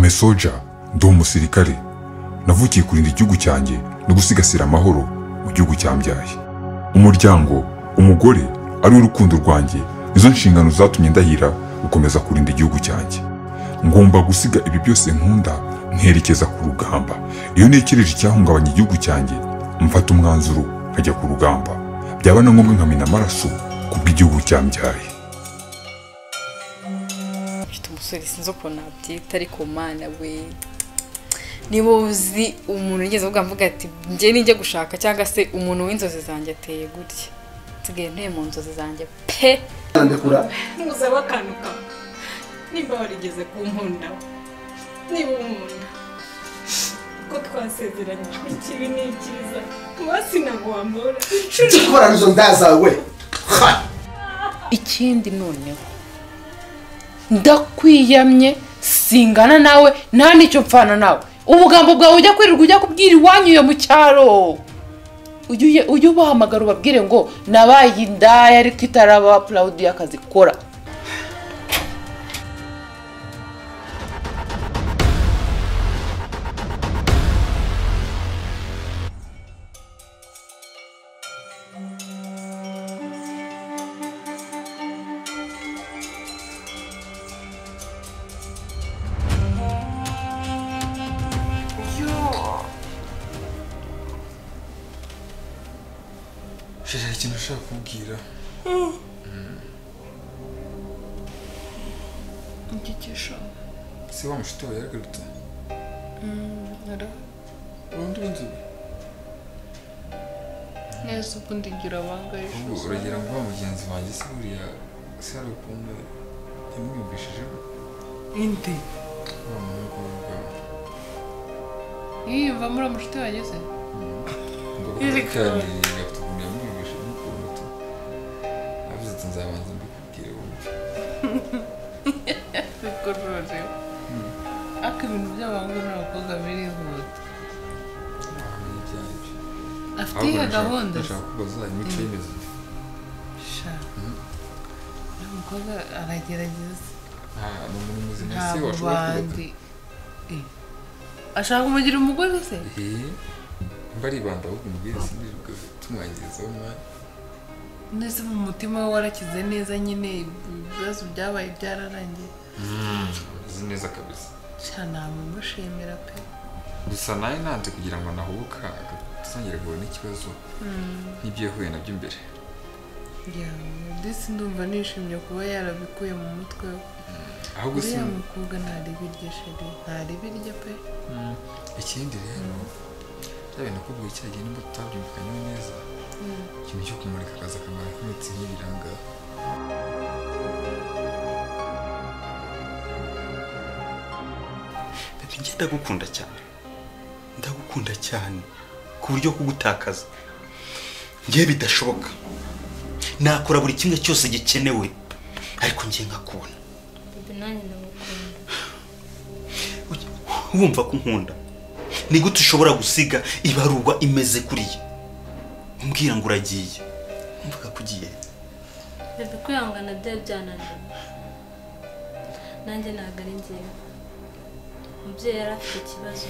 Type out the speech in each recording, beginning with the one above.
I'm a soldier, ndi umusirikare. Navukiye kurinda igihugu cyanjye no gusigasira amahoro mu gihugu cyambyaye. Umuryango, umugore ari urukundo rwanjye, nizo nshingano zatumye ndahira gukomeza kurinda igihugu cyanjye. Ngomba gusiga ibi byose nkunda nkerekeza ku rugamba. Iyo ntekereje icyahungabanya igihugu cyanjye, mfata umwanzuro nkajya ku rugamba. Byaba na ngombwa nkamena amaraso kubw'igihugu cyambyaye. Mfite umusore sinzi ukuntu nabyita ariko Mana we, niba uzi umuntu ugeze uvuga mvuga ati njye nijye gushaka cyangwa se umuntu w'inzozi zanjye ateye gutya, nsigaye ntuye mu nzozi zanjye pe. Ndekura ngusaba akantu kamwe, niba warigeze kunkunda, niba unkunda ko twasezeranyijwe ikibi n'icyiza, basi naguhambura gukora izo nda zawe. Ikindi noneho ndakwiyamye, singana nawe nta nicyo mpfana nawe. Ubugambo bwawe ujya kwirirwa ujya kubwira iwanyu iyo mu cyaro, ujye ubahamagara ubabwire ngo nabaye indaya ariko itaraba proud y'akazi kora. Shira ikintu ushaka kubwira. Igicisho. Si wa mushuti wawe yaragarutse? Ara. Undi w'inzobe. Neza ubundi ngira abanga ejo. Uragira ngo wa mugenzi wanjye se buriya se hari ukuntu yamwiyumvishijeho? Inde? Wa muhungu w'umugabo. Yiyumva muri mushuti wanjye se? Ngo kandi afite ukuntu yamwiyumvishijemo ukuntu tu. Avuze ati nzabanza mbikubwire wumve. Bikorore. Ariko ibintu by'abahungu n'abakobwa birihuta. Wamenya ibyo ari byo. Afite iyihe gahunda? Ndashaka kubaza imico y'imeze ite? Sha. Uriya mukobwa aragerageza. Ni umuntu muzima se washobora kubaka? Ashaka kumugira umugore se? Mba aribanda ahubwo umubwire sindirirwe tumwangirizaho umwanya. Nese mu mutima we warakize neza nyine, ibibazo byabaye byararangiye. Uzi neza kabisa. Sha namushimira pe. Gusa nawe nanze kugira ngo nahubuka tuzongere guhura n'ikibazo nk'ibyo yahuye nabyo imbere. Ndetse ndumva nishimye kuba yarabikuye mu mutwe we. Ahubwo si uriya mukobwa ntaribirye sheri, ntaribirye pe. Ikindi rero bya bintu nakubwiye cya gihe nimba tutabyumvikanyeho neza, ikintu cyo kumurika akazi akamara nk'imitsi nk'ibiranga. Bebe njye ndagukunda cyane, ndagukunda cyane ku buryo kugutakaza njye bidashoboka. Nakora buri kimwe cyose gikenewe ariko njye nkakubona. Bebe nanjye ndagukunda. Wumva ko unkunda? Ni gute ushobora gusiga ibarurwa imeze kuriya umbwira ngo uragiye? Mvuga ko ugiye. Bebe kwihangana byari byananiye, nanjye ntabwo ari njyewe. Umubyeyi yari afite ikibazo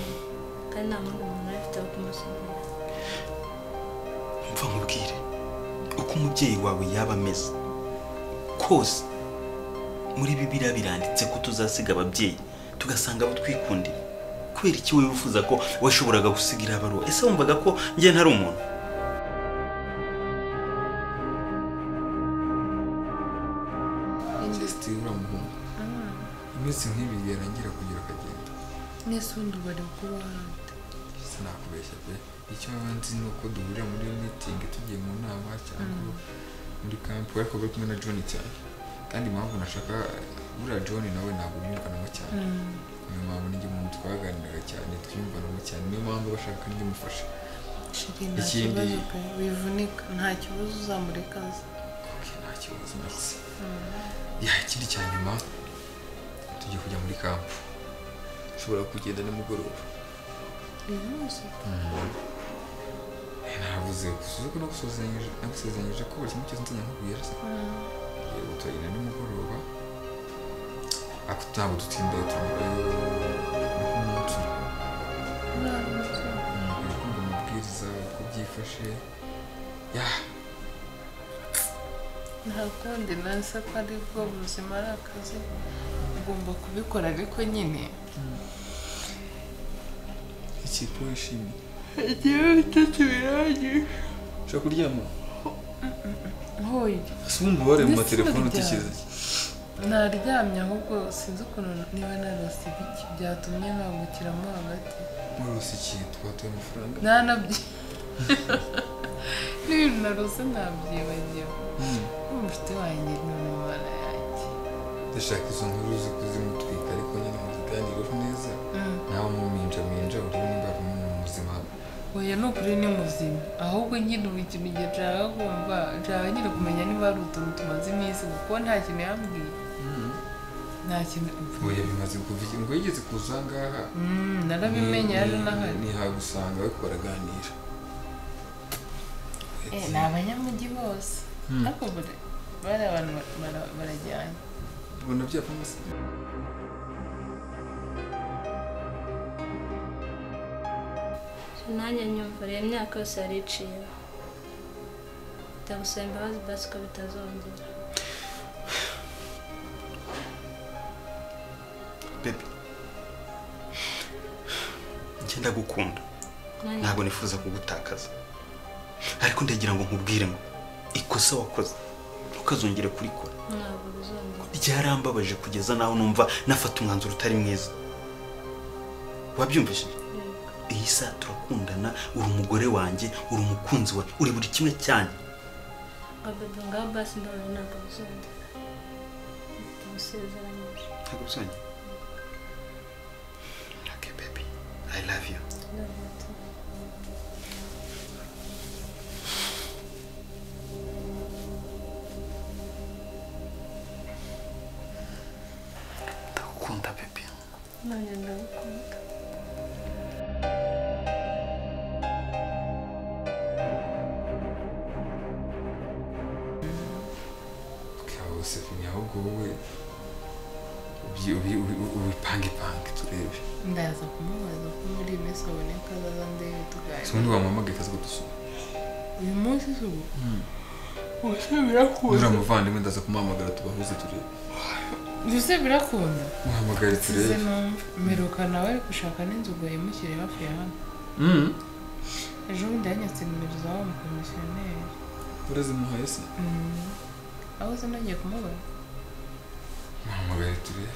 kandi nta wundi muntu yari afite wo kumusigira. Mva nkubwire uko umubyeyi wawe yaba ameze kose, muri Bibiliya biranditse ko tuzasiga ababyeyi tugasanga abo twikundiye. Kubera iki wowe wifuza ko washoboraga gusigira abaruwa? Ese wumvaga ko njye ntari umuntu? Celestin uriya muhungu iminsi nk'ibiri yarangira kugira akagenda. Nese ubundi bari kuba ahandi. Sinakubeshya pe, icyo nzi ni uko duhurira muri meeting tugiye mu nama cyangwa muri camp, ariko bari kumwe na John cyane. Kandi impamvu nashaka buriya John nawe ntabwo byumvanamo cyane. Niyo mpamvu n'ijye umuntu twaganiraga cyane twiyumvanamo cyane, niyo mpamvu bashaka n'ijye mufasha. Nta kibazo pe, wivunika nta kibazo uzamureka aza. Okay, nta kibazo merci. Ya ikindi cya nyuma tugiye kujya muri camp. Ushobora kugenda nimugoroba. Uyu munsi? Naravuze gusa ko nagusezeranyije ko buri kimwe cyose nzajya nkubwira se. Yego turagenda nimugoroba. Ariko ntabwo dutindayo, turamarayo Umunsi uri kumva amabwiriza uko byifashe ya nta kundi nasa ko ari bwo buzima ari akazi ugomba kubikora ariko nyine ikipe wishimye igihe bitatu birangije ushaka kuryama ntoye ese umubare mu matelefone utekereza iki naryamye ahubwo sinzi ukuntu niba narose ibiki byatumye nkangukiramo hagati warose iki twatuye amafaranga ntanabyi n'ibintu narose ntabyibagiwe umushuti wanjye ni umwana yanjye ndashaka izo nkuru zimutwika ariko nyine muziganireho neza nawe muminjaminja urebe nimba ari umuntu muzima oya ni ukuri ni muzima ahubwo nyine ubu ikintu igihe nshaka kumva nshaka nyine kumenya niba hari utuntu tumaze iminsi kuko nta kintu yambwiye nta kintu oya bimaze kuva ngo yigeze kuza ngaha narabimenye yaje n'ahari ntihagusanga ariko baraganira ni abanyamujyi bose ariko bari abantu barajyanye ubona byavamo se nanjye nyumva rero imyaka yose yari iciye ndagusaba imbabazi basi ko bitazongera bebe njye ndagukunda ntabwo nifuza kugutakaza ariko ndagira ngo nkubwire ngo ikosa wakoze ntukazongere kurikora ntabwo bizongera byarambabaje kugeza naho numva nafata umwanzuro utari mwiza wabyumvise iyi saa turakundana uri umugore wanjye uri umukunzi wawe uri buri kimwe cyanjye bebe ngaho basi ndabona ntabwo bizongera ndagusezeranyije ntabwo bizongera okay baby I love you. Love you too. Ndagukunda baby. Nanjye ndagukunda. Ahubwo wowe ubipange turebe ndaza kumubaza ko muri iyi minsi aboneka azaza ndebe tuganira ubundi wamuhamagaye akaza kudusura uyu munsi se ubu ubuse birakunda nuriya muvandimwe ndaza kumuhamagara tubahuze turebe ubuse birakunda muhamagare turebe mperuka nawe ari gushaka n'inzu ngo yimushyire hafi ya hano ejo bundi yanyatse nimero za wa mukomisiyoneri urazimuhaye se aho se nagiye kumubona muhamagare turebe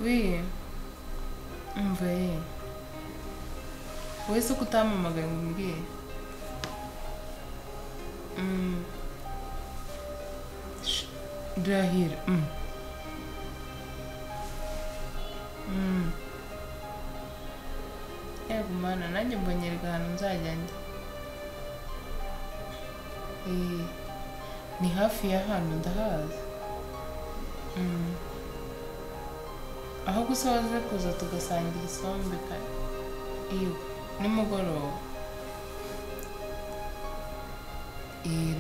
wi umva ye wowe se ko utampamagaye ngo umbwire ndahira yego mana nanjye mbonyerwa ahantu nzajya njya ni hafi ya hano ndahazi aho gusa waze kuza tugasangira isombe kare iyo nimugoroba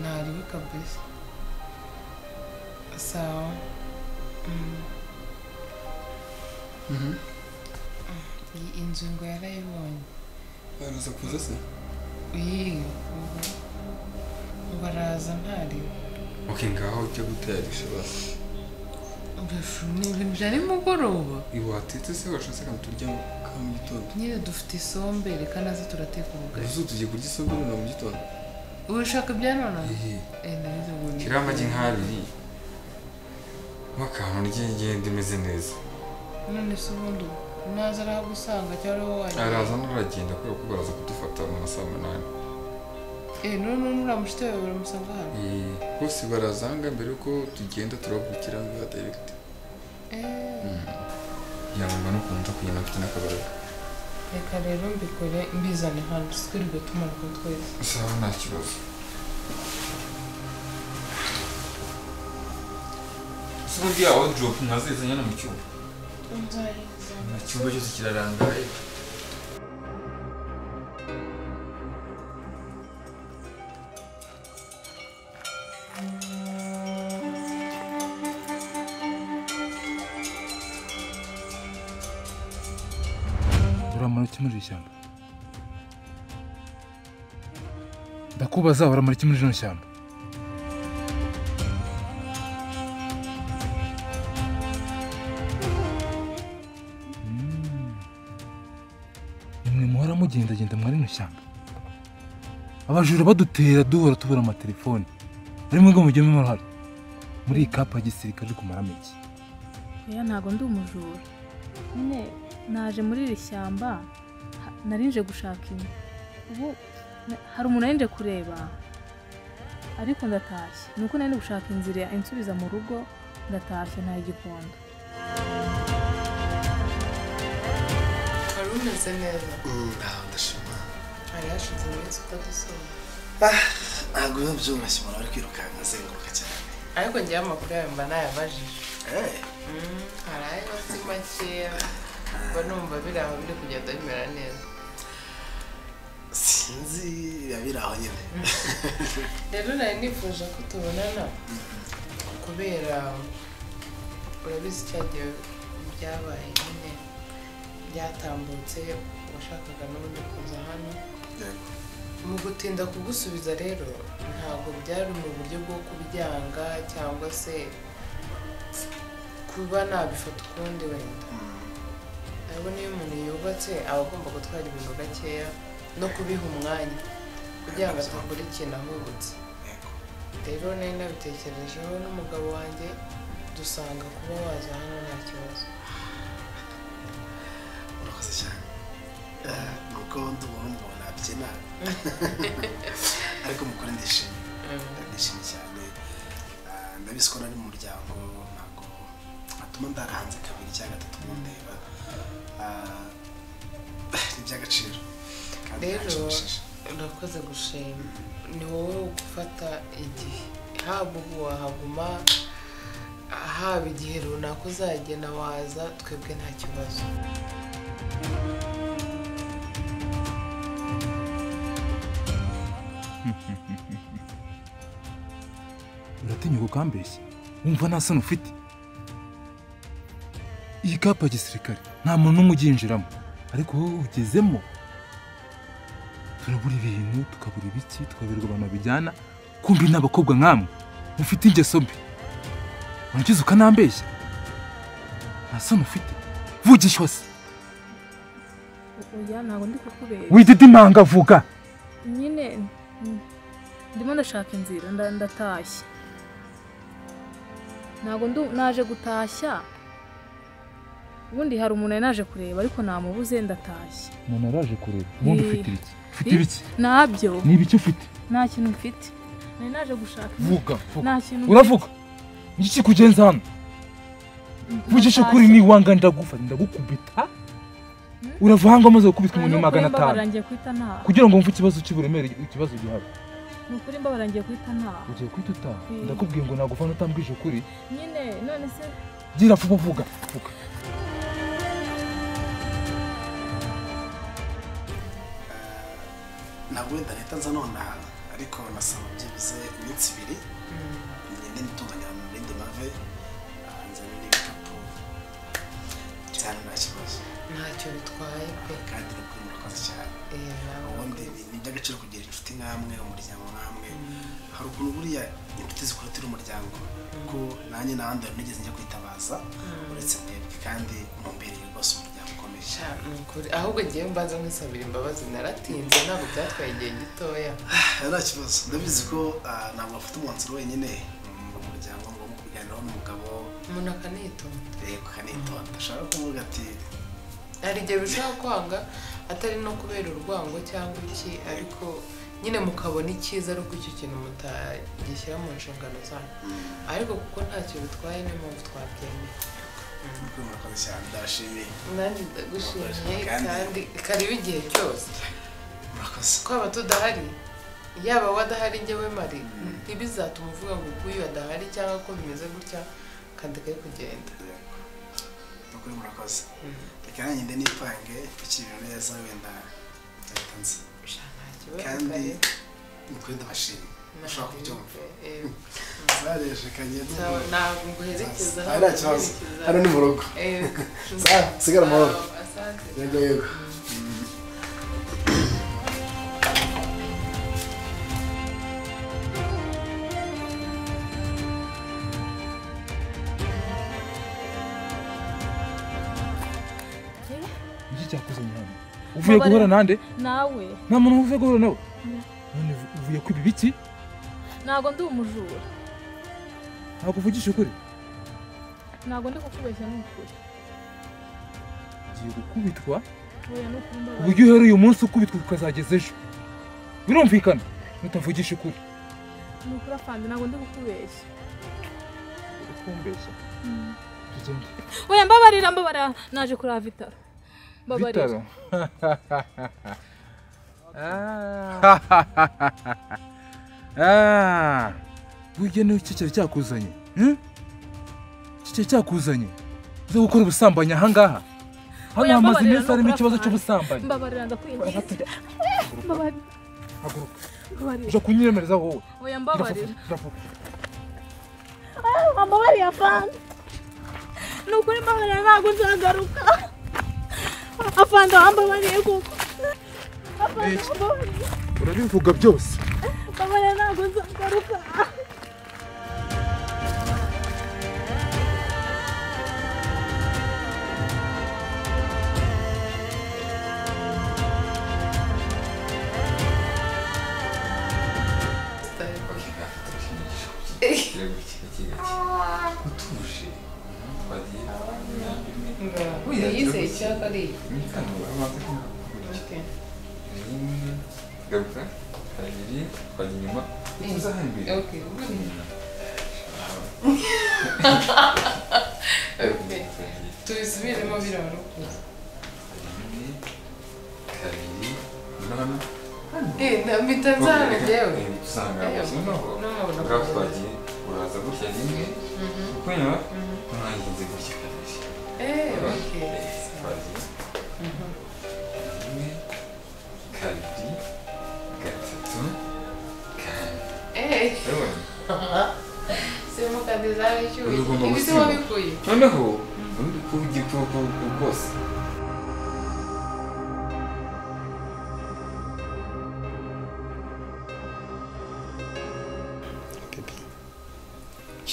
ntaribi kabisa sawa iyi inzu ngo yarayibonye araza kuza se ngo araza ntaribi okay ngaho ujya gutayarisha basi ni ibintu bya nimugoroba watetse se washatse akantu turya ka mu gitondo nyine dufite isombe reka nazo turateka ubugari ubu tugiye kurya isombe none mu gitondo urashaka ibya none shyiraho amagi nk'abiri nk'akantu ngenda imeze neza none se ubundi naza arahagusanga cyangwa wowe wagenda araza n'uragenda kubera ko baraza kudufata mu masaha 8 none uriya mushuti wawe baramusanga hano bose barazanga mbere yuko tugenda turabukira ngaha direct yangwa no kunza kugenda mfite n'akabaraga reka rero mbikore mbizane hano twirirwe tumanuka twese sawa nta kibazo ese ubundi ya wardrobe mwazizanye hano mu cyumba icyumba cyose kirarangaye Uramara iki muri iri shyamba? Ndakubaza, uramara iki muri rino shyamba? Nimwe muhora mugendagenda muri rino shyamba, abajura badutera duhora tubura amatelefone, ari mwebwe mugiyemo uruhare muri iyi kapa ya gisirikare kumaramo iki? Oya, ntabwo ndi umujura. Nyine naje muri iri shyamba narinje gushaka inkwi. Ubu hari umuntu narinje kureba ariko ndatashye. Nuko nari gushaka inzira insubiza mu rugo, ndatashye nta gikondo. Wari umeze neza? Ndashima. Hari hashize iminsi utadusura. Ntabwo biba byoroshye, umuntu ari kwirukanka azenguruka cyane. Ariko njyewe amakuru yawe mba nayabajije. Hari ayo nzi makeya, mba numva biri aho biri kugenda bimera neza. Sinzi biba biri aho nyine. Rero nari nifuje ko tubonana kubera urabizi cyagiye byabaye nyine byatambutse, washakaga n'ubundi kuza hano. Mu gutinda kugusubiza rero ntabwo byari mu buryo bwo kubyanga cyangwa se kuba nabifata ukundi wenda. Urabona iyo umuntu yubatse aba agomba gutwara ibintu gakeya no kubiha umwanya kugira ngo atakora ikintu ahubutse. Rero nari nabitekerejeho n'umugabo wanjye dusanga kuba waza hano nta kibazo. Urakoze cyane. Nuko ndi umuntu mubona abyina ariko mukuru ndishimye, ndishimye cyane. Ndabizi ko nari mu muryango ntabwo atuma ndara hanze kabiri cyangwa gatatu mundeba. Ni iby'agaciro. Rero urakoze gushima, ni wowe gufata igihe, haba ubu wahaguma, haba igihe runaka uzagena waza, twebwe nta kibazo. Uratinyuka ukambeshya wumva nta soni ufite? Iyi kapa ya gisirikare nta muntu n'umwe ubyinjiramo, ariko wowe ugezemo turabura ibintu, tukabura ibiki, tukaberwa abantu babijyana. Kumbi n'abakobwa nkamwe mufite ingeso mbi, warangiza ukanambeshya, nta soni ufite? Vugisha se. Oya, ntabwo ndi kukubeshya. Wididimanga, vuga. Nyine ndimo ndashaka inzira, ndatashye. Ntabwo naje gutashya. Ubundi hari umuntu naje kureba ariko namubuze, ndatashye. Umuntu araje kureba? Ubundi ufite ibiki? Ufite ibiki? Nabyo. Ni ibiki ufite? Nta kintu mfite. Nari naje gushaka. Vuga, vuga. Nta kintu. Uravuga? Ni iki kugenza hano? Vugisha ukuri, ni wanga ndagufata ndagukubita. Urava hanga amaze gukubitwa umuntu 500 kugira ngo wumve ikibazo cy'uburemere, ikibazo gihari. Ni ukuri mbabarangiye guhita ntaha. Ugiye guhita utaha? Ndakubwiye ngo nagufana utambwije ukuri. Nyine none se gira vuba, vuga vuga. Ntabwo wenda leta nza nonaha, ariko nasaba byibuze iminsi ibiri ngende nitunganya mu rindi mave, nzane n'ibikapu cyane, nta kibazo. Ntacyo bitwaye pe. Kandi ni ukuri murakoze cyane. Ubundi ni iby'agaciro kugira inshuti nk'amwe, umuryango nk'amwe. Hari ukuntu buriya inshuti zikurutira umuryango, kuko nanjye n'ahandi hantu nigeze njya kwitabaza uretse mwebwe, kandi mumbereye rwose umuryango ukomeye. Ahubwo ngewe mbanza nkisabira imbabazi, naratinze ntabwo byatwaye igihe gitoya. Nta kibazo, ndabizi ko ntabwo wafata umwanzuro wenyine mu muryango, ngomba kubiganiraho n'umugabo. Umuntu akanitonda. Yego, akanitonda. Ashaka kuvuga ati hari igihe bishobora kwanga atari no kubera urwango cyangwa iki, ariko nyine mukabona icyiza ari uko icyo kintu mutagishyira mu nshingano zanyu, ariko kuko ntacyo bitwaye niyo mpamvu twabyemeye. Murakoze cyane, ndashimiye. Nanjye ndagushimiye kandi karibu igihe cyose. Murakoze. Twaba tudahari, yaba wadahari njyewe mari, ntibizatuma uvuga ngo uyu adahari cyangwa ko bimeze gutya kandi kari kugenda. Nukuri murakoze. Reka nanjye nde nipange ikibintu neza wenda nzahita nza. Kandi nukuri ndabashimye. Ushobora kubyumva. Zareje kagenda. Ntabwo nguherekeza. Nta kibazo. Hano ni mu rugo. Sawa, sigara amahoro. Asante. Yego yego. Iki cyakuzanye hano? Uvuye guhura nande? Nawe. Nta muntu uvuye guhura nawe. None uvuye kwiba ibiki? Ntago ndi umujura. Ntabwo uvugisha ukuri? Ntago ndi kukubeshya n'ukuri. Ugiye gukubitwa? Oya n'ukuri. Uburyo uhera uyu munsi ukubitwa ukazageza ejo. Birumvikana? Nutavugisha ukuri. Ni ukuri afande, ntago ndi kukubeshya. Uri kumbeshya? Tugende. Oya mbabarira mbabarira, naje kuraba Vitaro. Mbabarira. Vitaro? Burya niba iki cyari cyakuzanye? Iki cyari cyakuzanye? Uza gukora ubusambanyi aha ngaha? Hano hamaze iminsi harimo ikibazo cy'ubusambanyi. Mbabarira ndakwinginze. Mbabarira. Haguruka. Uja kunyemereza wowe. Oya mbabarira. Mbabarira afande. Ni ukuri mbabarira ntabwo nzagaruka. Afande wambabariye koko. Afande wambabariye. Urabivuga byose. Mbabarira ntabwo nzagaruka. Utuje twagiye yize icyaka ari rimwe garuka kabiri twajya inyuma tuza hano imbere. Tubisubiremo birarukuza. Rimwe kabiri hano mpita nzana njyewe usanga noneho twagiye uraza gutya rimwe kunywa mwagenze gutya kabiri. Twagiye rimwe kabiri gatatu kane. Simukadi zarishyuye ibi si wabikuye noneho uri ku rwose.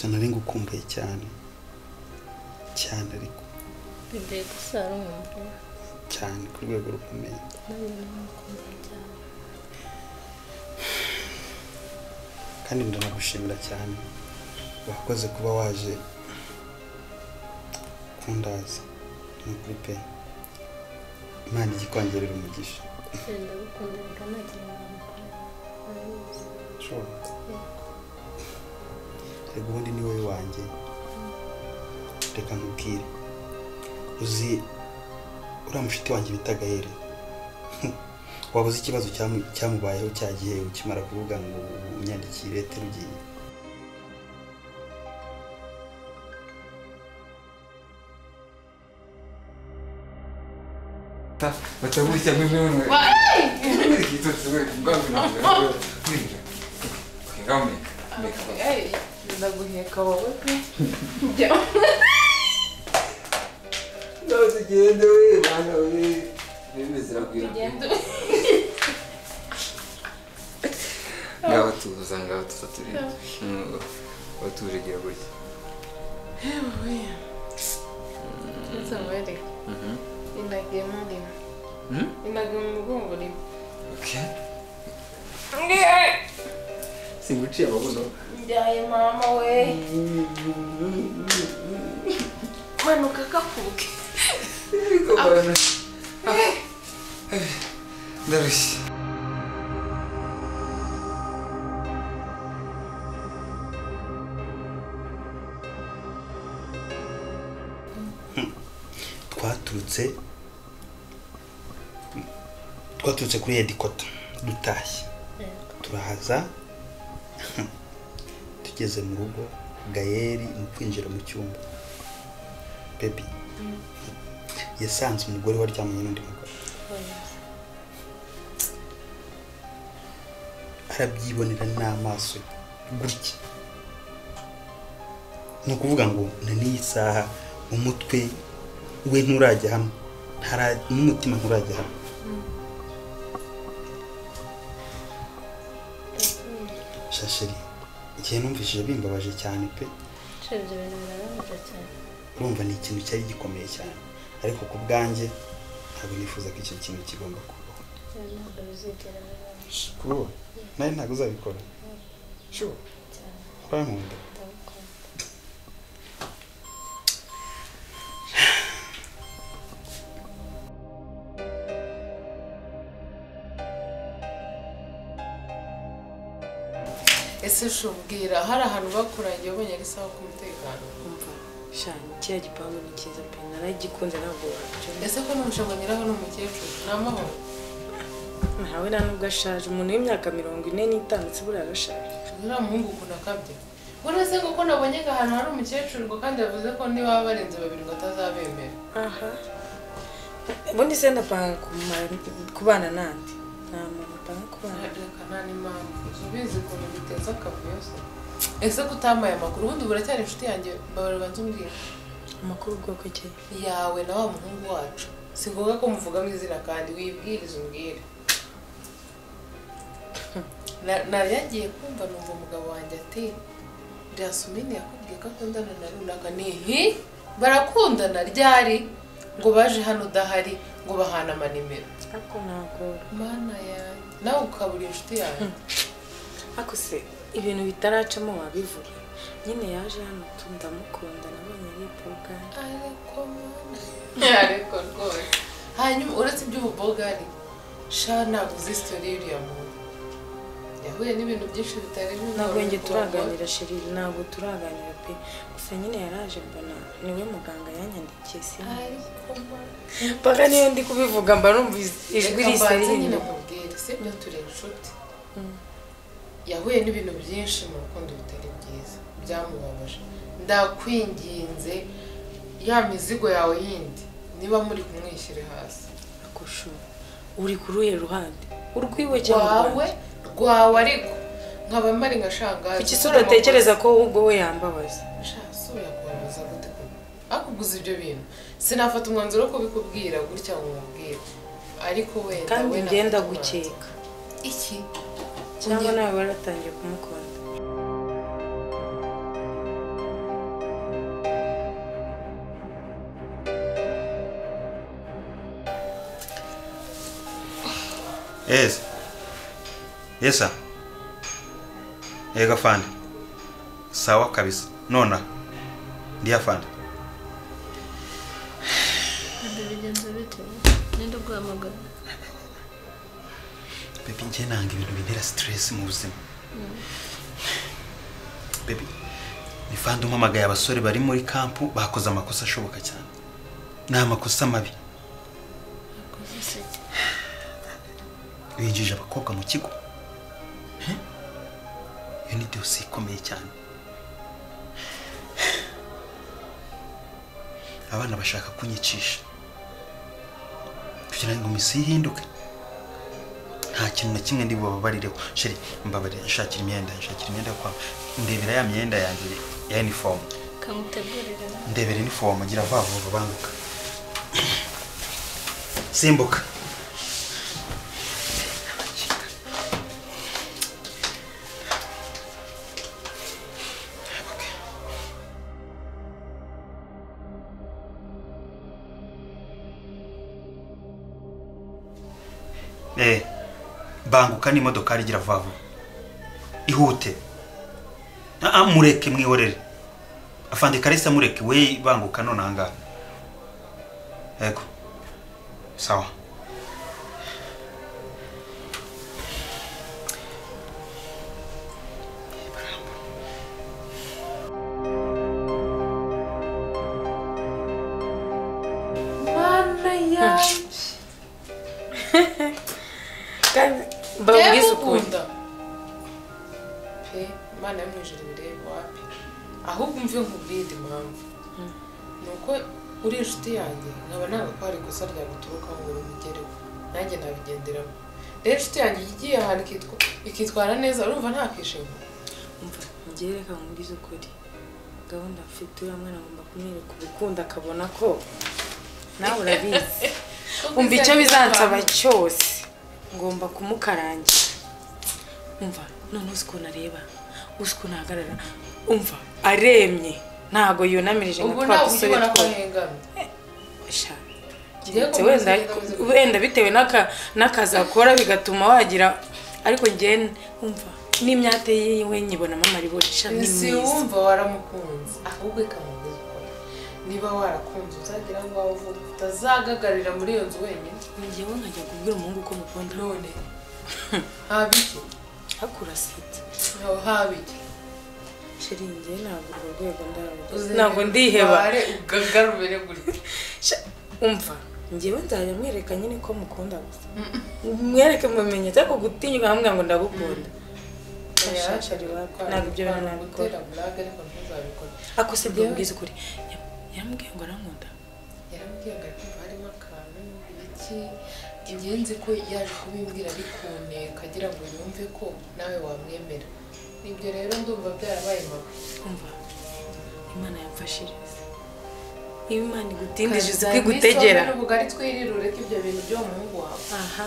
Nari ngukumbuye cyane cyane ariko bebe gusa arumva cyane ku rwego rukomeye. Kandi ndanagushimira cyane wakoze kuba waje kundaza ni ukuri pe. Imana igikongerera umugisha. Ndagukunda nta kintu. Reka ubundi ni wowe wanjye. Reka nkubwire, uzi uriya mushuti wanjye bita Gahere, waba uzi ikibazo cyamubayeho cya gihe ukimara kuvuga ngo unyandikire ugiye? Ndaguheka wowe pe. Ngaho tugende we mwana we bimeze iragwira. Ngaho tuza ngaho tuza turi watuje gira gutya. Yewe. Nse Inagiye muri. Inagiye mu mugongo rimwe. Okay. Singuciye amabuno. Njyaye mama we. Manuka kakuke. Ndarushye. Twaturutse kuri headquarter dutashye turahaza tugeze mu rugo Gayeri mu kwinjira mu cyumba baby yasanze umugore waryamanye n'undi mugabo arabyibonera n'amaso gutya. Ni ukuvuga ngo na n'iyi saha umutwe we nturajya hamwe n'umutima nturajya hamwe. Shasheri igihe numvishije bimbabaje cyane pe. Urumva ni ikintu cyari gikomeye cyane ariko ku bwanjye Ntabwo nifuza ko icyo kintu kigomba kubaho. Ntabwo bizigera bibaho. Kubaho? Nawe ntabwo uzabikora? Sure. Urankunda? Ndagukunda. Ese shubwira hari ahantu bakurangiye ubonye ari sawa ku mutekano? Umva shani kiriya gipangu ni cyiza pe, naragikunze ntabwo wabyumva. Ese ko n'umushinga nyiraho ni umukecuru ni amahoro? Ntawe nta nubwo ashaje, umuntu w'imyaka 45 se buriya arashaje. Uriya muhungu ukuntu akabya, uretse ko nabonye ahantu hari umukecuru ngo kandi yavuze ko niba barenze babiri ngo atazabemera. Aha ubundi se ndapanga kubana nande? Nta muntu upanga kubana. Reka nta n'impamvu ubizi ukuntu biteza akavuyo se. Ese ko utamaye amakuru ubundi buracyari inshuti yanjye? Mbabara ubanza umbwira. Amakuru ubwoko ki? Yawe na wa muhungu wacu. Si ngombwa ko muvuga mu izina kandi wibwirize umbwire. Nari yagiye kumva numva umugabo wanjye ati Jasmine yakubwiye ko akundana na runaka. Ni hi barakundana ryari? Ngo baje hano udahari ngo bahana amanimero. Ako ntabwo mana yanjye nawe ukabura inshuti yawe. Ako se ibintu bitaracamo wabivuga. Nyine yaje hano ndamukunda nabonye ari bogari. Ariko mana ariko rwose. Hanyuma uretse iby'ububogari sha ntabwo uzi story y'uriya muntu. Yahuye n'ibintu byinshi bitari bimwe. Ntabwo njye turaganira sheri, ntabwo turaganira pe. Gusa nyine yaraje mbona niwe muganga yanyandikiye si. Ariko paka niyo ndi kubivuga mba numva ijwi risa nyine nkubwire sibyo turi inshuti. Yahuye n'ibintu byinshi mu rukundo bitari byiza byamubabaje. Ndakwinginze ya mizigo yawe yindi niba muri kumwishyire hasi. Akoshu uri kuruye ruhande urwiwe cyangwa wawe rwawe ariko nkaba mari ngashangaza. Kuki se udatekereza ko ahubwo we yambabaza? Sha yakubabaza gute akuguza ibyo bintu? Sinafata umwanzuro wo kubikubwira gutya ngo umubwire, ariko wenda kandi ngenda gukeka iki cyangwa nawe waratangiye kumukunda. Yes. Yes sir. Yego afande. Sawa kabisa. Nona. Ndi afande. Ndabigenza bite? Ninde guhamagara? Baby nje nanga ibintu bintera stress mu buzima. Baby ni fande umpamagaye abasore bari muri kampu bakoze amakosa ashoboka cyane. Ni amakosa mabi. Akoze se. Binjije abakobwa mu kigo. Iyo ni dosiye ikomeye cyane. Abana bashaka kunyicisha kugira ngo misi ihinduke. Nta kintu na kimwe ndi bubabarireho. Sheri mbabarire, nshakira imyenda, nshakira imyenda kwa ndebera ya myenda yanjye ya uniform. Kamutegurira. Ndebera uniform gira vuba banguka. Simbuka. Banguka n'imodoka igira vuba vuba. Ihute. Mureke mwihorere. Afande Kalisa mureke we banguka none ahangaha. Yego. Sawa. Mana yanjye. Kandi mbabwiza ukunda pe Imana yo mu ijuru bireba wapi. Ahubwo umve nkubwire impamvu. Nuko uri inshuti yanjye nkaba nanga ko hari ikosa ryaguturukaho ngo rimugereho, nanjye nabigenderamo. Rero inshuti yanjye igiye ahantu ikitwara neza urumva ntakishima. Umva njye reka nkubwize ukuri, gahunda mfite uriya mwana ngomba kumwereka urukundo akabona ko nawe urabizi. Umva icyo bizansaba cyose ngomba kumukarangira. Umva none uzi ukuntu areba, uzi ukuntu ahagarara, umva aremye ntago yunamirije nka twa dusore two. Sha Wenda wenda bitewe n'akazi akora bigatuma wagira, ariko njye umva n'imyate yiwe nyibona mama ari borisha ni si mwiza. Wumva waramukunze, ahubwo ikamubwiza ukuri. Niba warakunze uzagira ngo wawe uvuga utazagagarira muri iyo nzu wenyine. Njyewe nkajya kubwira umuhungu ko mukunda? None haba iki? Hakurasetse. Haba iki? Chéri, njye ntabwo urwo rwego ndarugeza, ntabwo ndiheba. Ugagarubere gutya. Umva, njyewe nzajya mwereka nyine ko mukunda gusa, mwereke mubimenyetso, ariko gutinyuka nkamubwira ngo ndagukunda, ntabwo ibyo bintu nabikora. Ako se mbwiza ukuri, yaramubwiye ngo arankunda? Yarambwiye ngo ari kumva harimo akantu iki ingenzi, ko yaje kubimbwira ari kuneka agira ngo yumve ko nawe wamwemera. Ibyo rero ndumva byarabaye mabi. Umva, Imana yamfashirize. Niba Imana igutindije uzi ko igutegera. Ubugari twirire, ureke ibyo bintu by'uwo muhungu wawe. Aha,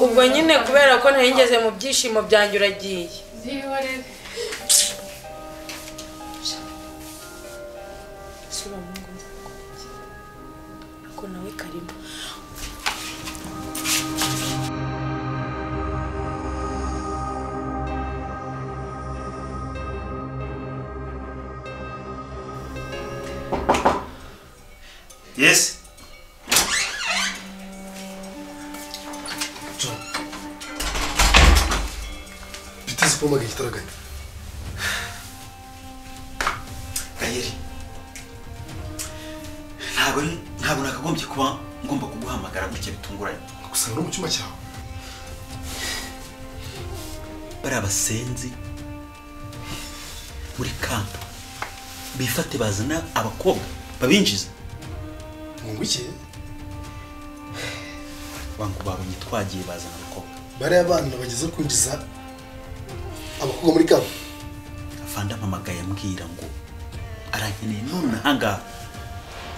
ubwo nyine kubera ko nari ngeze mu byishimo byanjye uragiye. Byihorere. Sura muhungu ako nawe karimo. Yes. John. Biteze pomagye ikitaraganya. Gayeri. Ntabwo nakagombye kuba ngomba kuguhamagara gutya bitunguranye. Gusanga no mu cyumba cyawe. Bari abasenzi muri kamp bifate bazana abakobwa babinjiza. Ngo iki? Wangu babonye twagiye bazana abakobwa. Bari abana bageze kwinjiza abakobwa muri kamp. Afanda mpamagaye ambwira ngo arankeneye none ahangaha.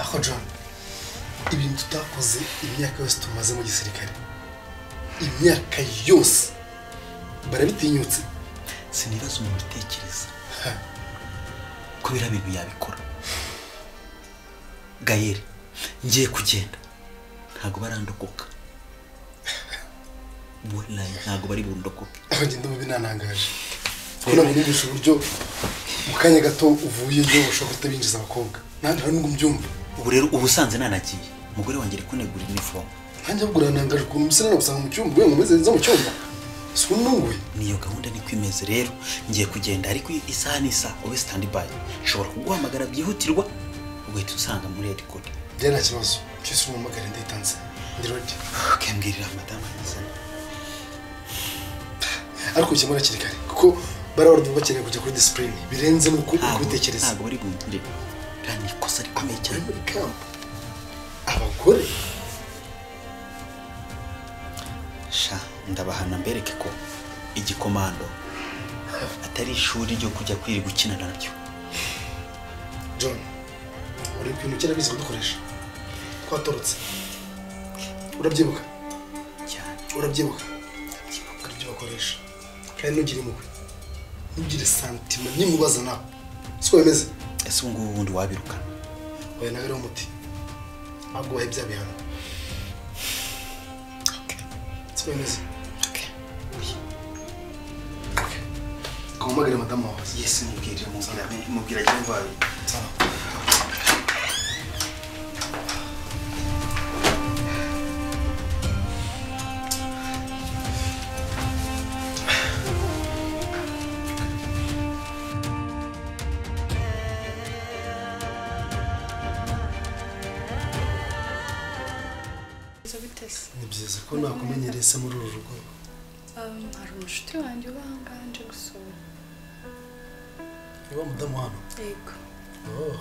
Ako John, ibintu tutakoze imyaka yose tumaze mu gisirikare, imyaka yose barabitinyutse. Sinibaza umuntu utekereza ko biriya bintu yabikora. Gayeri, ngiye kugenda ntabwo barandokoka. Wallahi ntabwo bari bundokoke. Aho ngenda mubi nanangaje ko nabwo numvise uburyo mu kanya gato uvuyeyo ushobora kutabinjiza abakobwa, nanjye hari nubwo mbyumva. Ubu rero ubusanze nanagiye, umugore wanjye ari kunegura uniform. Nanjye ahubwo uranangaje ukuntu umusore nagusanga mu cyumba ngo umeze neza mu cyumba, si ununguye. Niyo gahunda niko imeze rero, ngiye kugenda ariko isaha n'isaha ube stand by, nshobora kuguhamagara byihutirwa ugahita usanga muri headquarter. Bya nta kibazo, cyose umuhamagare nditanze ndi ready. Okay, mbwirira madame anyizane. Ariko ukemura hakiri kare kuko barabarwa bakeneye kujya kuri discipline birenze nuko kubitekereza. Ntabwo bari bungire, kandi ikosa rikomeye cyane muri camp abagore. Sha ndabahana mbereke ko igikomando atari ishuri ryo kujya kwirirwa ukina naryo. John, uri ibintu kera bizi kudukoresha twatorotse, urabyibuka cyane? Urabyibuka ibyo bakoresha, kandi ntugire impuhwe, ntugire santima nimubaza nawe siko bimeze. Ese ubu ngubu ubundi wabirukana? Oya, nawe ari umuti, ahubwo wahe bya bihano. Siko bimeze. Kamuhamagare madamu wawe. Yes, mubwire mubwire agiye mvayo. Sawa. Ni byiza ko nakumenyereye se muri uru rugo. Hari umushuti wanjye uba ahangaha nje gusura. Niba mudamu hano? Yego. Oh.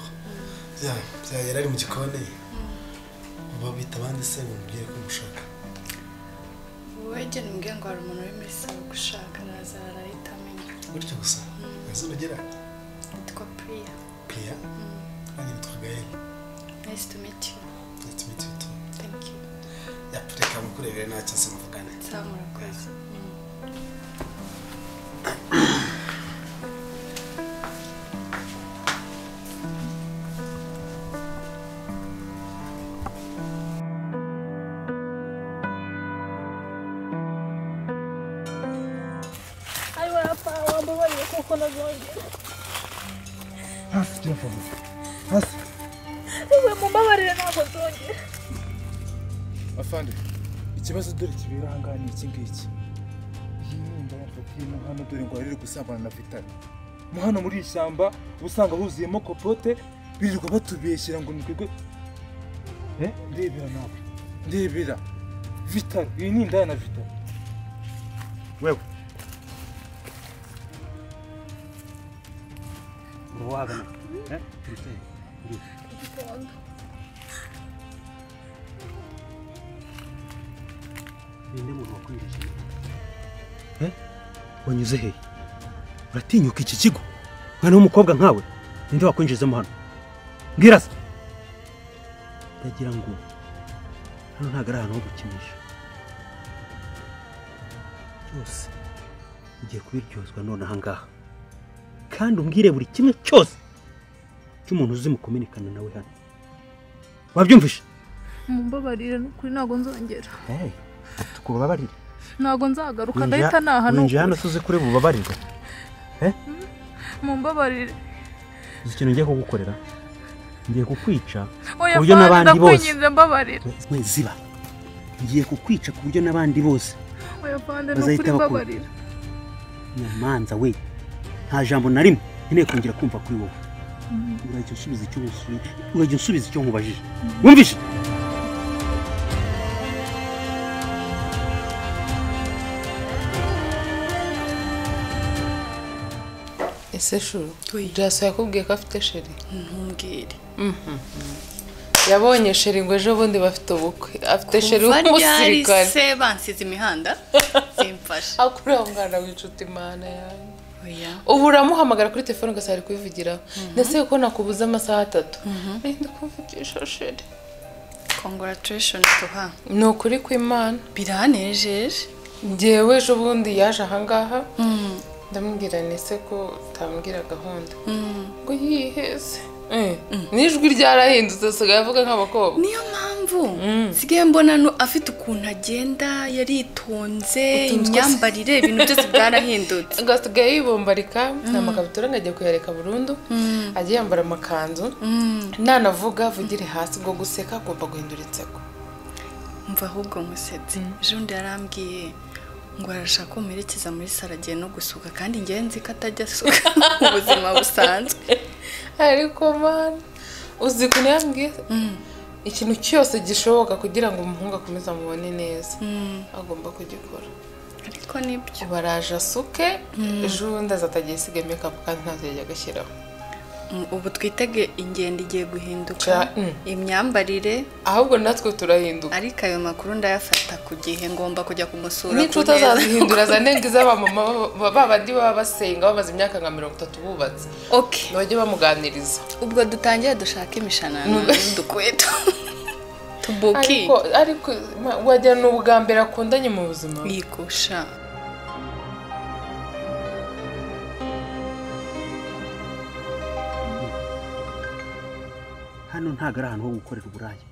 Ya, yari ari mu gikoni. Babita abandi se ngo mubwire ko mushaka. Wowe jye numbwira ngo hari umuntu uri muri salo gushaka, araza arahita amenya. Gutyo gusa? Izina ugira? Nitwa Priya. Priya? Nanjye nitwa Gael. Nice to meet you. Nice to meet you too. Thank you. Ya, reka mukurebere ntacyo nse muvugane. Sawa, murakoze. ko nazongera. Hasi gira vuba. Hasi. We mumbabarire ntabwo nzongera. Afande, ikibazo dore kibera aha ngaha ni iki ngiki. Iyi ni yamfatiyemo hano dore ngo arere gusambana na Vitali. Mu hano muri iri shyamba usanga huzuyemo kopote birirwa batubeshyira ngo ni twebwe. Ndebera nawe. Ndebera. Vitali, iyi ni indaya na Vitali. Wewe. Uruwagana. Ninde muntu wakwinjije? Wanyuze he? Uratinyuka iki kigo? Mwana w'umukobwa nkawe, ninde wakwinjizemo hano? Mbwira se. Ndagira ngo hano ntago ari ahantu ho gukinisha. Byose ugiye kubiryozwa none aha ngaha. Kandi umbwire buri kimwe cyose cy'umuntu uzi mukominikana nawe hano. Wabyumvishe? Mumbabarire n'ukuri ntago nzongera. Tukubabarire. Ntago nzagaruka ndahita naha nuko. Winjiye hano tuzi kuri bubabarirwe. Mumbabarire. Uzi ikintu ngiye kugukorera? Ngiye kukwica ku buryo n'abandi bose. Mbabarire. Ziba. Ngiye kukwica ku buryo n'abandi bose. Oya pande n'ukuri mbabarira. Nyamanza we. Nta jambo na rimwe nkeneye kongera kumva kuri wowe. Urajya usubiza icyo urajya usubiza icyo nkubajije. Wumvishe? Ese shuru, Jaso yakubwiye ko afite sheri? Ntumbwire. Yabonye sheri ngo ejo bundi bafite ubukwe. Afite sheri w'umusirikare. Se bansize imihanda simfashe. Akuri aho mwana w'inshuti Imana yanjye. Oya. Ubu uramuhamagara kuri telefone ugasanga ari kwivugiraho. Ndetse ko nakubuza amasaha 3. Ndi kuvugisha sheri. Congratulations to her. Ni ukuri kw'Imana. Biranejeje. Njyewe ejo bundi yaje aha ngaha. Ndamubwira nese ko utambwira gahunda ngo yiheze. Nijwi ryarahindutse asigaye avuga nk'abakobwa. Niyo mpamvu sigaye mbona no afite ukuntu agenda yaritonze, imyambarire ibintu byose byarahindutse. Ngo asigaye yibombarika amakabutura ngo agiye kuyareka burundu, agiye yambara amakanzu, nanavuga avugire hasi ngo guseka agomba guhindura inseko. Mva ahubwo musetse. Ejo bundi yarambwiye ngo arashaka kumuherekeza muri saro agiye no gusuka kandi njye nzi ko atajya asuka mu buzima busanzwe. Ariko man uzi ukuntu yambwiye ikintu cyose gishoboka kugira ngo umuhungu akomeze amubone neza agomba kugikora. Ariko nibyo baraje asuke ejo bundi azatagiye isiga make-up kandi ntacyo yajya agashyiraho. Ubu twitege ingendo igiye guhinduka, imyambarire, ahubwo natwe turahinduka. Ariko ayo makuru ndayafata ku gihe, ngomba kujya kumusura. N'inshuti azazihindura zanenga iz'abamama babandi baba basenga bamaze imyaka nka 30 bubatse. Okay. Bajye bamuganiriza. Ubwo dutangira dushaka imishanana n'udukweto. Tubuki. Ariko wagira ni ubwa mbere akundanye mu buzima. Yigosha. Hano ntago ari ahantu ho gukorera uburaya.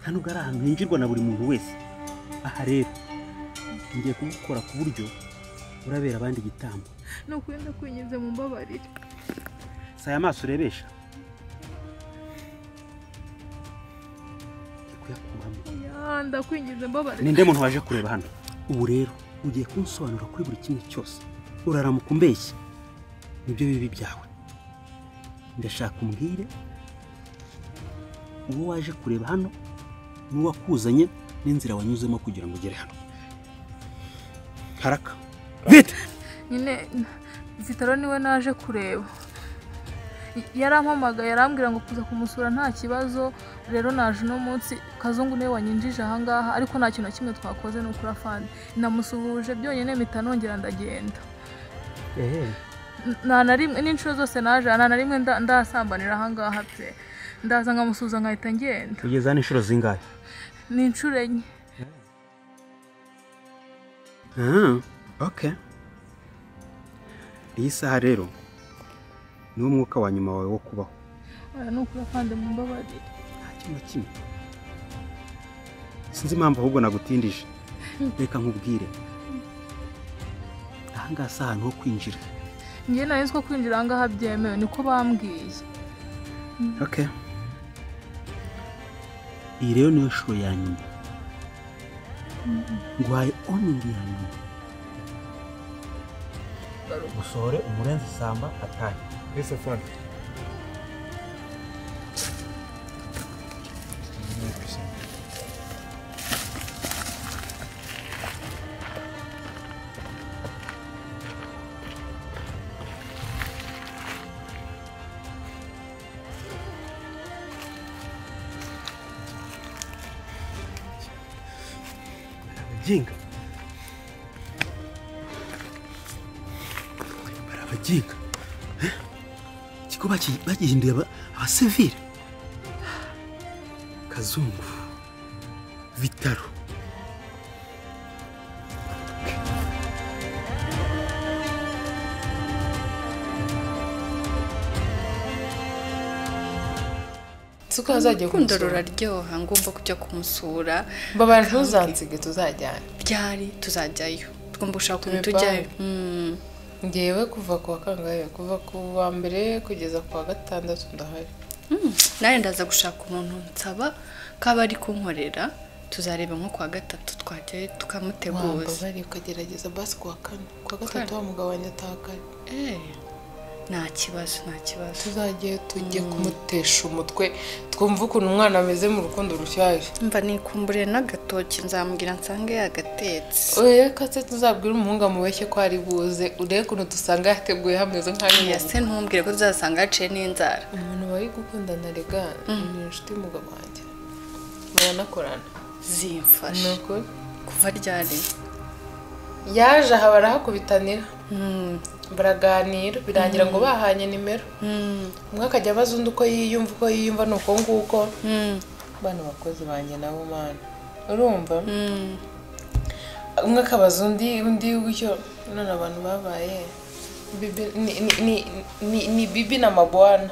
Hano ari ahantu hinjirwa na buri muntu wese. Aha rero ngiye kugukora ku buryo urabera abandi igitambo. Nukuri ndakwinginze mumbabarire. Saya amaso urebesha. Oya ndakwinginze mbabarire. Ninde muntu waje kureba hano? Ubu rero ugiye kunsobanura kuri buri kimwe cyose. Uraramuka umbeshye. Nibyo bibi byawe. Ndashaka umbwire uwo waje kureba hano n'uwakuzanye n'inzira wanyuzemo kugira ngo ugere hano. Haraka. Vite. Nyine Vitalo niwe naje kureba. Yarampamagaye yarambwira ngo kuza kumusura nta kibazo, rero naje no munsi Kazungu niwe wanyinjije aha ngaha ariko nta kintu na kimwe twakoze no kuri afande. Namusuhuje byonyine mpita nongera ndagenda. Nta na rimwe n'inshuro zose naje nta na rimwe ndasambanira aha ngaha pe. Ndaza nkamusuhuza nkahita ngenda. Ugeze hano inshuro zingahe? Ni inshuro 4. Okay. Iyi saha rero niwo mwuka wa nyuma wawe wo kubaho. Oya nukuri afande mumbabarire. Nta kintu na kimwe. Sinzi impamvu ahubwo nagutindije. Reka nkubwire. Aha ngaha si ahantu ho kwinjira. Njye nari nzi ko kwinjira aha ngaha byemewe, niko bambwiye. Okay. Iyi rero niyo nshuro ya nyuma. Nguhaye warning ya nyuma. Usohore umurenzi Samba atahe. Yes, afande. Jinga. Barabajinga. Ikigo bagihinduye abasivile. Kazungu. Vitaro. Suko azajya kumusura. Urukundo ruraryoha, ngomba kujya kumusura. Baba ntuzansige tuzajyana. Ryari tuzajyayo. Tugomba gushaka ukuntu tujyayo. Ngewe kuva ku wa kangahe, kuva ku wa mbere kugeza ku wa gatandatu ndahari. Nawe ndaza gushaka umuntu nsaba kaba ari kunkorera, tuzareba nko ku wa gatatu twajyayo tukamuteguza. Wambabariye ukagerageza basi ku wa kane, ku wa gatatu wa mugabo wanjye ataha kare. Nta kibazo, nta kibazo. Tuzajye tujye kumutesha umutwe twumve ukuntu umwana ameze mu rukundo rushyashya. Mva nikumburiye n'agatoki nzamubwira nsange yagatetse. Oya katse tuzabwira umuhungu amubeshye ko ari buze, urebe ukuntu dusanga yateguye hameze nk'ayo. Ese ntumbwire ko tuzasanga yaciye n'inzara. Umuntu bari gukundana rega ni inshuti y'umugabo wanjye. Baranakorana. Zimfashe. Ni ukuri. Kuva ryari? Yaje aha barahakubitanira. Baraganira birangira ngo bahanye nimero. Umwe akajya abaza undi uko yiyumva nuko nguko. Bana bakozi banjye nabo mana. Urumva? Umwe akabaza undi gutyo none abantu babaye bibi ni bibi na mabwana.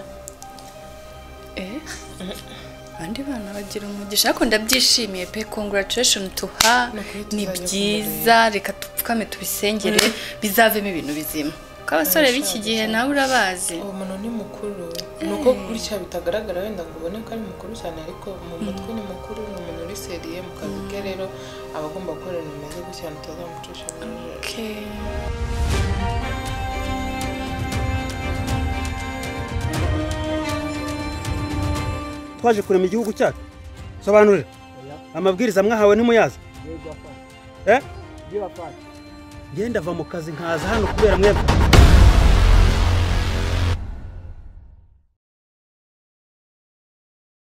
Abandi bana bagira umugisha ariko ndabyishimiye pe, congratulations to her. Ni byiza, reka tupfukame tubisengere bizavemo ibintu bizima. Ko abasore b'iki gihe nawe urabazi. Uwo muntu ni mukuru, nuko gutya bitagaragara wenda ngo ubone ko ari mukuru cyane, ariko mu mutwe ni mukuru, ni umuntu uri seriye mu kazi ke, rero aba agomba gukora ibintu bimeze gutya tutazamucisha mu jisho. Twaje kurema igihugu cyacu. Sobanurira. Amabwiriza mwahawe ntimuyazi. Yego afande. Ngenda va mu kazi nkaza hano kubera mwebwe.